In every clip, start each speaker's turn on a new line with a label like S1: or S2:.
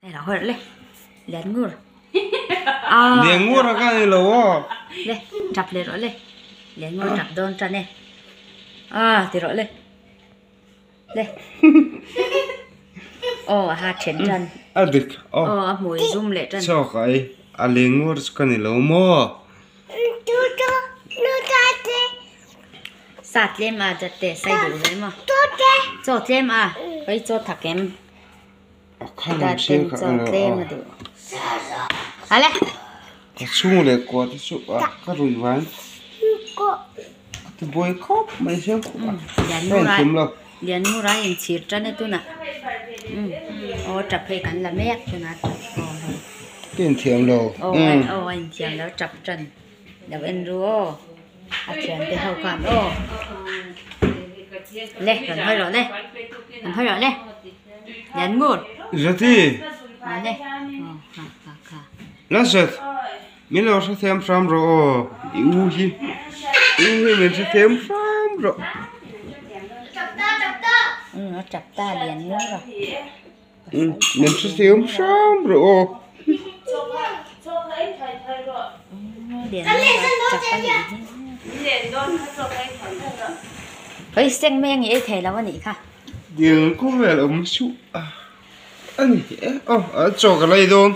S1: Hei lo hawi rawh le lian ngur a
S2: Lian ngur a ka ni lo aw.
S1: Le tap leh rawh le lian ngur tap dawn tan e a ti rawh le le aw a ha then tan
S2: A dik aw.
S1: Aw a hmui zum leh tan.
S2: Chaw ka ei a lian ngur chu ka ni lo maw.
S1: Sa tlem a zat te sai duh ve maw. Chaw tlem a hawi chaw thak em.
S2: A kha lam sir kha
S1: chaw tlem a duh. Hale.
S2: Ka chhung leh kua te chu a ka rui vain a ti buai khawp mai hian
S1: Lian
S2: ka
S1: ngur
S2: inthim lo.
S1: Lian ngur a inchhir tan e tunah. Aw tap hei kan la mek tunah tap aw hei.
S2: Ka inthiam lo.
S1: Aw aw a inthiam lo tap tan. Lo en ru aw. A thian te ho khan aw. Le rawn hawi rawh le. Rawn hawi rawh le. Lian ngur.
S2: Zati.
S1: Aw le. Aw kha kha kha.
S2: Lasat. Min lo hrethiam hram rawh aw. I u hi. I u hi min hrethiam hram rawh.
S1: Umm a tap ta lian ngur a.
S2: Min hrethiam hram rawh aw.
S1: Lian ngur a tap a nih hi. Hei seng mai a nge ei thei lo a nih kha.
S2: Dil kawng vel awm suh a a ni e aw a chaw ka lei dawn.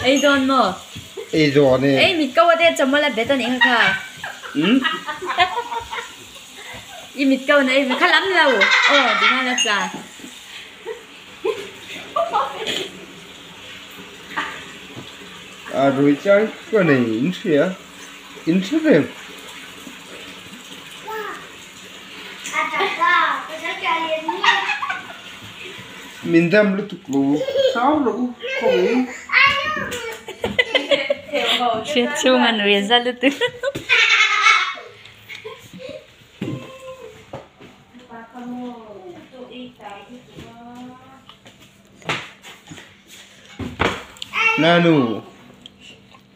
S1: Ei dawn maw?
S2: Ei dawn e.
S1: Ei mit ko a te chawhmawlh a bet a nih kha kha. I mit ko na ei ve kha lam lo aw ti khan a tla.
S2: A rui chang ka nei in hria in hre reng. Min dam lutuk lo hlau rawh u khawi.
S1: Hriat chhung a nui za lutuk.
S2: Nanu.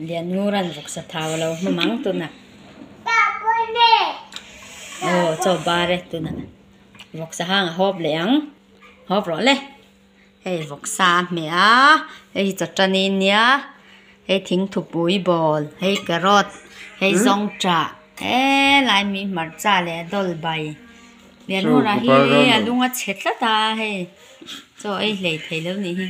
S1: Lian ngur an vawksa thau lo hma mang tuna. Aw chaw bar e tuna. Vawksa hang a hawp leh ang. Hawp rawh le. Hei vawksa a hmeh a. Hei hi chawṭani nia. Hei thingthupui bawl. Hei carrot. Hei zawngṭah. Helai mi hmarcha leh a dawl bai. Lian ngur ah hi a lung a chhe tlat a hei. Chaw ei hlei thei lo nih hi.